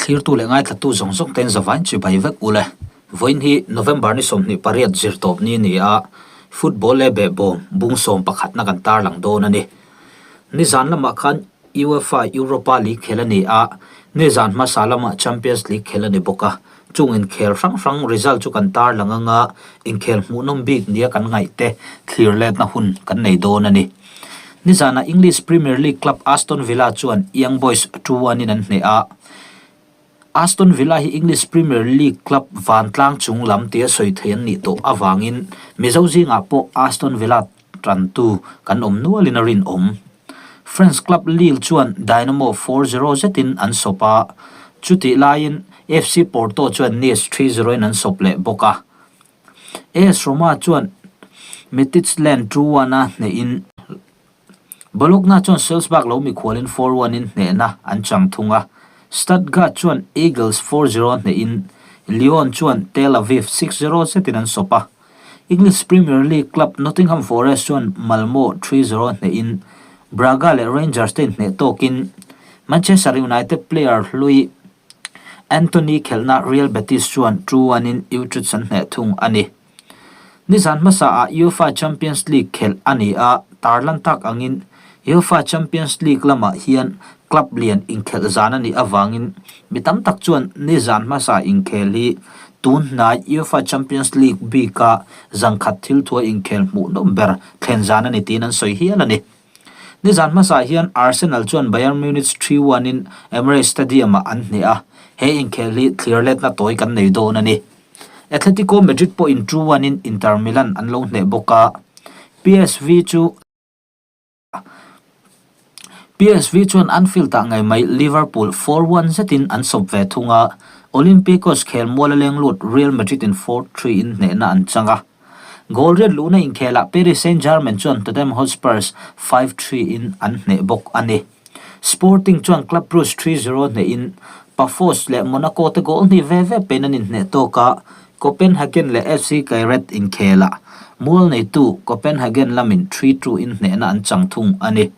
Thlirtu leh ngaithlatu zawng zawng ten zavain chibai vek ule. Vawiin hi November ni 28 zirtawp ni a ni a, football leh behbawm bung sawm pakhatna kan tarlang dawn a ni. Nizan lamah khan UEFA Europa League khel a ni a, nizan hmasa lamah Champions League khel a ni bawk a. Chung inkhel hrang hrang result chu kan tarlang anga inkhel hmuhnawm bik nia kan ngaihte thlir letna hun kan nei dawn a ni. Nizanah English Premier League club Aston Villa chuan Young Boys 2-1 in an hneh a. Aston Villa hi English Premier League club vantlang chung lam tia sawi thei an nih tawh avangin Mizo zingah pawh Aston Villa tantu kan awm nualin a rinawm. French club Lille chuan Dynamo 4-0 zetin an sawp a, chutih laiin FC Porto chuan Nice 3-0 in an sawp leh bawk a. AS Roma chuan Midtjylland 2-1 a hnehin Bologna chuan Salzburg lo mikhualin 4-1 in hnehna an chang thung a. Stuttgart chuan Eagles 4-0 a hnehin Lyon chuan Tel Aviv 6-0 zetin an sawp a. English Premier League club Nottingham Forest chuan Malmo 3-0 a hnehin Braga leh Rangers te inhneh tawkin Manchester United player hlui Antony khelhna Real Betis chuan 2-1 in Utrecht an hneh thung a ni. Nizan hmasaah UEFA Champions League khelh a ni a, tarlan tak angin UEFA Champions League lamah hian club lian inkhelh zan a nih avangin mi tam tak chuan nizan hmasa inkhel hi tun hnai UEFA Champions League bika zangkhat thil thuai inkhel hmuhnawm ber thlen zan a ni tiin an sawi hial a ni. Nizan hmasa hian Arsenal chuan Bayern Munich 3-1 in Emirates Stadium-ah an hneh a, he inkhel hi thlir letna tawi kan nei dawn a ni. Atletico Madrid pawhin 2-1 in Inter Milan an lo hneh bawk a, PSV chu PSV chuan Anfield-ah ngei mai Liverpool 4-1 zetin an sawp ve thung a, Olympiacos khelmual a leng lut Real Madrid in 4-3 in hnehna an chang a. Goal riat luhna inkhelah Paris Saint-Germain chuan Tottenham Hotspurs 5-3 in an hneh bawk a ni. Sporting chuan Club Brugge 3-0 hnehin Pafos leh Monaco te goal hnih ve ve pein an inhneh tawk a, Copenhagen leh FC Kairat inkhelah mual neitu Copenhagen lamin 3-2 in hnehna an chang thung a ni.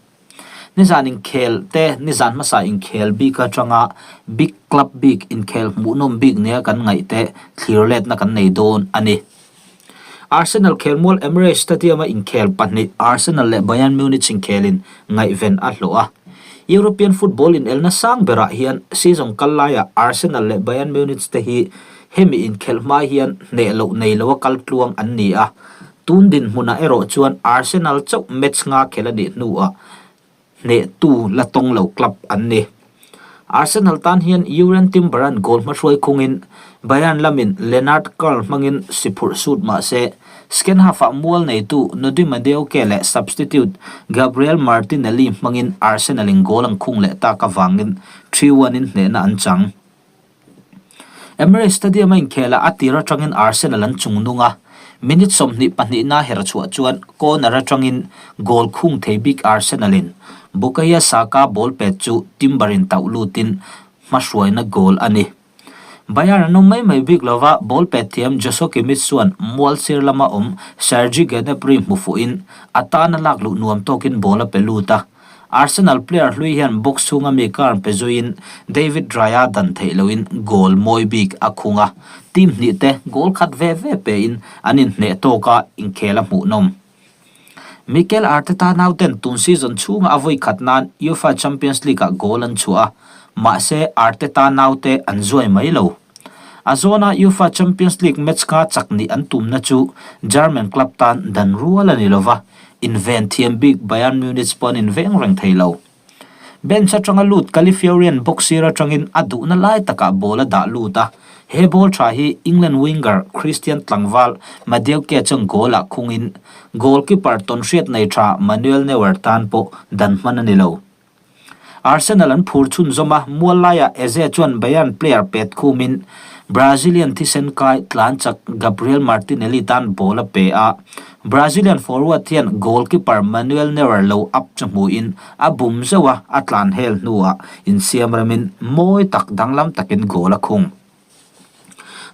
Nizan inkhel te nizan hmasa inkhel bik atanga big club bik inkhel hmuhnawm bik nia kan ngaih te thlir letna kan nei dawn a ni. Arsenal khelmual Emirates Stadium-a inkhel pahnih Arsenal leh Bayern Munich inkhelin ngaihven a hlawh a. European football inelna sang berah hian season kal laiah Arsenal leh Bayern Munich te hi hemi inkhelh hma hian hneh loh nei loa kal tluang an ni a. Tun dinhmunah erawh chuan Arsenal chauh match nga khelh a nih hnuah hnehtu la tawng lo club an ni. Arsenal tan hian Jurrien Timber-a'n goal hmahruai khungin Bayern lamin Lennart Karl hmangin si phurh sut mah se, second half-ah mual neitu Nodi Madueke leh substitute Gabriel Martinelli hmangin Arsenal-in goal an khung leh tak avangin 3-1 in hnehna an chang. Emirates Stadium a inkhelah a tir atangin Arsenal an chungnung a, minute 22 na her chhuah chuan corner atangin goal khung thei bik Arsenal-in Bukayo Saka ball pet chu Timber-in tauh lutin hmahruaina goal a ni. Bayern an awm mai mai bik lova ball pet thiam Joshua Kimmich chuan mual sir lama awm Serge Gnabry hmu fuhin a tana lak luh nuam tawkin ball a pe lut a. Arsenal player hlui hian box chhunga mi car pe zuiin David Raya dan theih loin goal mawi bik a khung a, team hnih te goal khat ve ve pein an inhneh tawk a, inkhel a hmuhnawm. Mikel Arteta nauten tun season chhunga a vawi khat nan UEFA Champions League-ah goal an chhuah a, mahse Arteta naute an zuai mai lo. A zawna UEFA Champions League match kha chak nih an tumna chu German club tan dan rual a ni lova, Inven thiam bik Bayern Munich pawh an inveng reng thei lo. Bench atanga lut Califiorian box sir atangin a duhna lai takah ball a dah lut a, he ball tha hi England winger Christian tlangval Madueke chuan goal-ah khungin goalkeeper tawnhriat nei tha Manuel Neuer tan pawh dan hman a ni lo. Arsenal an phur chhunzawm a, mual laiah Eze chuan Bayern player pet khumin Brazilian thisen kai tlan chak Gabriel Martinelli tan ball a pe a, Brazilian forward hian goalkeeper Manuel Neuer lo up chu hmuhin a bum zeuh a, a tlan hel hnuah insiam remin mawi tak danglam takin goal a khung.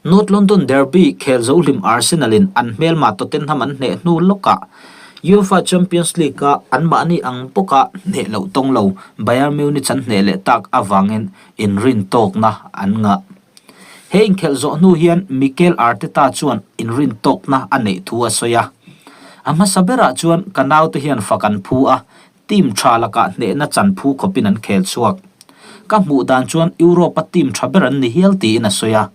North London derby khel zo hlim Arsenal-in an hmelma Tottenham an hneh hnu lawkah. UEFA Champions League-a anmahni ang bawka hneh loh tawng lo Bayern Munich an hneh leh tak avangin inrintawkna an ngah. He inkhelh zawh hnu hian Mikel Arteta chuan inrintawkna a neih thu a sawi a. A hmasa berah chuan ka naute hian fak an phu a, team tha lakah hnehna chan phu khawpin an khel chhuak. Ka hmuh dan chuan Europe-a team tha ber an ni hial tiin a sawi a.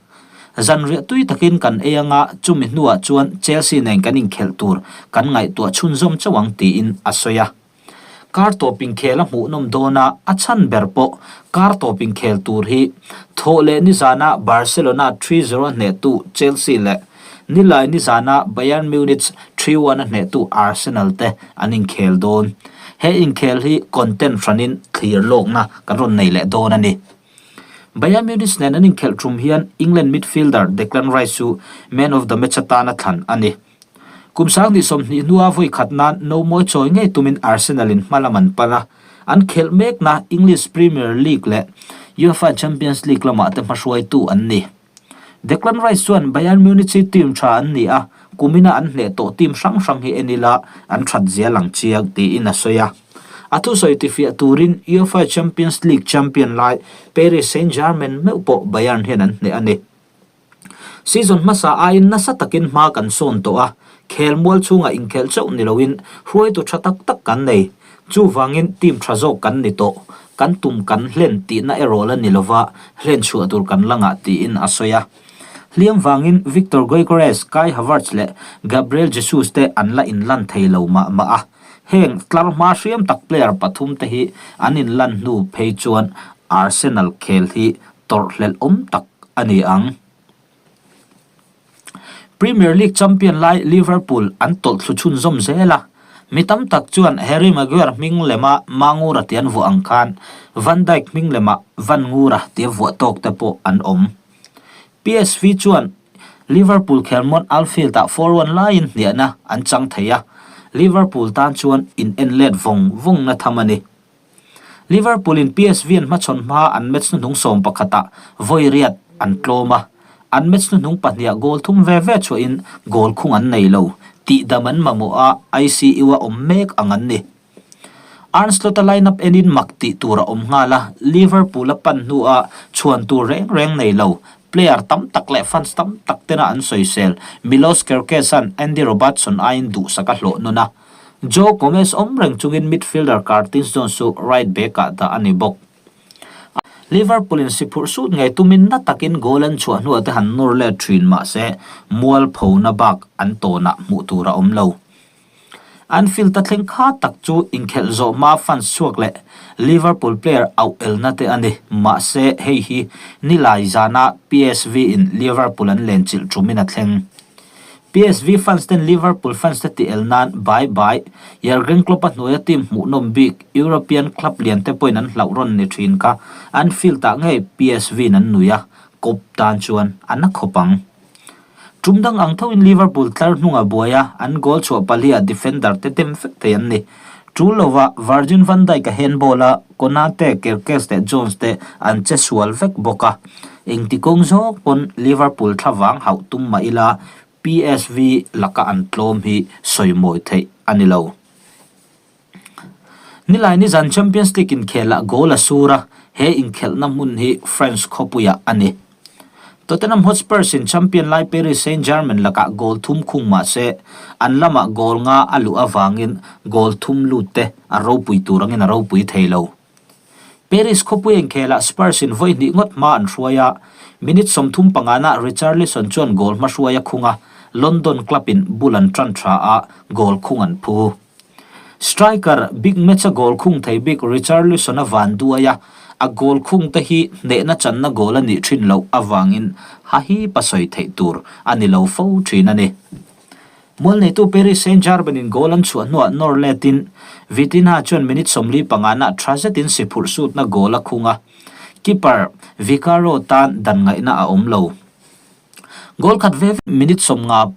Zanriah tui takin kan ei anga chumi hnuah chuan Chelsea nen kan inkhelh tur kan ngaihtuah chhunzawm chauh ang tiin a sawi a. Kar tawp inkhel a hmuhnawm dawn a, a chhan ber pawh kar tawp inkhel tur hi thawh leh nizana Barcelona 3-0 a hnehtu Chelsea leh Nilai nizana Bayern Munich 3-1 a hnehtu Arsenal te an inkhel dawn. He inkhel hi content hranin thlir lawkna kan rawn nei leh dawn a ni. Bayern Munich nen an inkhelh tum hian England midfielder Declan Rice chu man of the match atana thlan a ni. Kum sanghnih 20 hnua vawi khat nan nomawi chawi ngei tumin Arsenal in hma lam an pan a, an khelh mekna English Premier League leh UEFA Champions League lamah te hmahruaitu an ni. Declan Rice chuan Bayern Munich hi team tha an ni a, kumina an hneh tawh team hrang hrang hi en ila an that zia lang chiang tiin a sawi a. A thusawi tifiah turin UEFA Champions League champion lai Paris Saint-Germain meuh pawh Bayern hian an hneh a ni. Season hmasa aiin nasa takin hma kan sawn tawh a, khelmual chhungah inkhelh chauh ni loin hruaitu tha tak tak kan nei. Chuvangin team tha zawk kan ni tawh, kan tum kan hlen tihna erawh la ni lova hlen chhuah tur kan la ngah tiin a sawi a. Hliam vangin Viktor Gyökeres, Kai Havertz leh Gabriel Jesus te an la inlan thei lo mah mah a. Heng tlar hma hriam tak player pathum te hi an inlan hnu phei chuan Arsenal khel hi tawrhhlelh awm tak a ni ang. Premier League champion lai Liverpool an tawlh thlu chhunzawm zel a, mi tam tak chuan Harry Maguire hming lema Mangura tih an vuah ang khan Van Dijk hming lema Van Ngura tih a vuah tawk te pawh an awm. PSV chuan Liverpool khelmuan Anfield-ah 4-1 laiin hniahna an chang thei a, Liverpool tan chuan in en let vawng vawngna tham a ni. Liverpool in PSV an hmachhawn hma an match hnuhnung sawm pakhatah vawi riat an tlawm a, an match hnuhnung pahniha goal thum ve ve chhuahin goal khung an nei lo, tihdam an mamawh a, ICU a awm mek ang an ni. Arne Slot-a line-up enin mak tih tur a awm nghal a, Liverpool a pan hnua chhuan tur reng reng nei lo, player tam tak leh fans tam tak tena an sawisel Milos Kerkez-a'n Andy Robertson aiin duhsak a hlawh nawn a, Joe Gomez awm reng chungin midfielder Curtis Jones chu right back-ah dah a ni bawk. Liverpool-in si phurh sut ngei tumin na takin goal an chhuah hnuah te han nawr let thin mah se mualphona bak an tawnah hmuh tur a awm lo. Anfield-a thleng kha tak chu inkhelh zawh hma fans chhuak leh Liverpool player auh elna te a ni. Mahse hei hi nilai zana PSV-in Liverpool an lenchilh thumin a thleng. PSV fans ten Liverpool fans te tih el nan bai bai, Jurgen Klopp-a hnuaia team hmuhnawm bik European club lian te pawhin an hlauh rawn ni thin kha Anfield-ah ngei PSV-in an nui a, kawp tan chuan a na khawp ang. Tum dang ang thoin Liverpool tlar hnungah buai a, an goal chhuah paliah defender te dem vek thei an ni. Tul lova Virgil van Dijk a handball a, Konate, Kerkez leh Jones te an che sual vek bawk a. Engti kawng zawk pawn Liverpool thlavang hauh tum mah ila PSV laka an tlawm hi sawi mawi theih a ni lo. Nilai nizan Champions League inkhelah goal a sur a, he inkhelhna hmun hi France khawpuiah a ni. Tottenham Hotspurs in champion lai Paris Saint-Germain lakah goal thum khung mah se, an lamah goal nga a luh avangin goal thum lut te a ropui tur angin a ropui thei lo. Paris khawpui inkhelah Spurs in vawi hnih ngawt hma an hruai a, minute 30 pangana Richarlison chuan goal hmahruai a khung a, London club in bul an tan tha a, goal khung an phu. Striker big match a goal khung thei bik Richarlison a van duai a, a goal khung te hi hnehna channa goal a nih thin loh avangin ha hi pa sawi theih tur a ni lo fo thin a ni. Mualneitu Paris Saint-Germain in goal an chhuah hnuah nawr letin Vitinha chuan minute 45 na tha zetin si phurh sutna goal a khung a, keeper Vicaro tan dan ngaihna a awm lo. Goal khat ve ve minute 50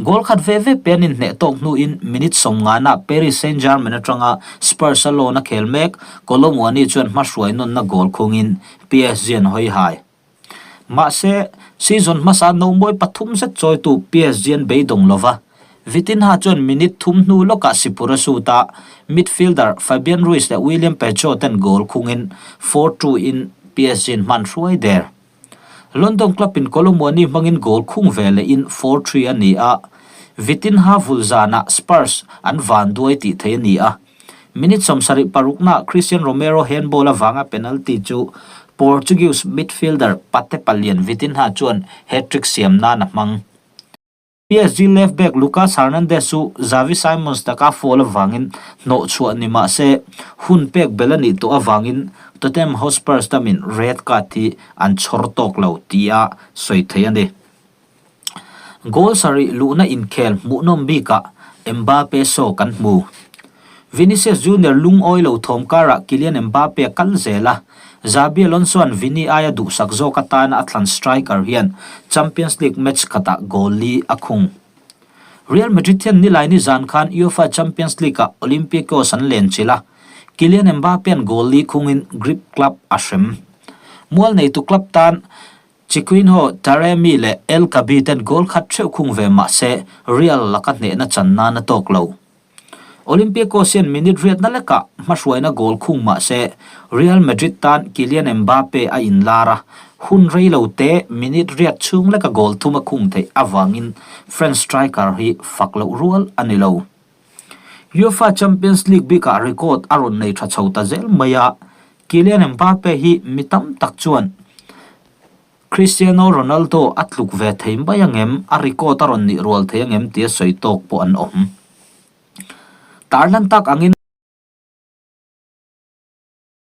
Goal khat ve ve pe an inhneh tawk hnuin minute 50 na Paris Saint-Germain atanga Spurs a loan a khel mek Kolo Muani chuan hmahruai nawnna goal khungin PSG an hawi hai. Mahse, season hmasa nomawi pathum zet chawitu PSG an beidawng lova. Vitinha chuan minute thum hnu lawkah Sipur a sut a, midfielder Fabian Ruiz leh William Pacho ten goal khungin 4-2 in PSG in hman hruai der. London club in Kolo Muani hmangin goal khung ve lehin 4-3 a ni a, Vitinha vul zanah Spurs an vanduai tih theih a ni a. Minute 76 paruknaah Cristian Romero handball avanga penalty chu Portuguese midfielder Pate Palian Vitinha chuan hat-trick siam nan a hmang. PSG left back Lucas Hernandez chu Xavi Simons taka foul avangin hnawhchhuah ni mah se, hun pek bel a nih tawh avangin Tottenham Hotspurs tamin red card hi an chhawr tawk lo tia sawi theih a ni. Goal sarih luhna inkhel hmuhnawm bikah Mbappe show kan hmu. Vinicius Junior lungawi lo thawm karah Kylian Mbappe a kal zel a, Xabi Alonso-a'n Vini aia duhsak zawk atana a thlan striker hian Champions League match khatah goal li a khung. Real Madrid hian nilaini zan khan UEFA Champions League-ah Olympiacos an lenchilh a, Kylian Mbappe-a'n goal li khungin Greek club a hrem. Mual neitu club tan Chiquinho, Taremi leh El Kaabi ten goal khat theuh khung ve mah se Real laka hnehna chan nan a tawk lo. Olympiacos hian minute riatna lekah hmahruaina goal khung mah se Real Madrid tan Kylian Mbappe a inlar a, hun rei lo te minute riat chhung leka goal thum a khung theih avangin French striker hi fak loh rual a ni lo. UEFA Champions League bikah record a rawn nei tha chho ta zel mai a, Kylian Mbappe hi mi tam tak chuan Cristiano Ronaldo a tluk ve thei mai angem, a record a rawn nih rual thei angem tia sawi tawk pawh an awm. Tarlan tak angin.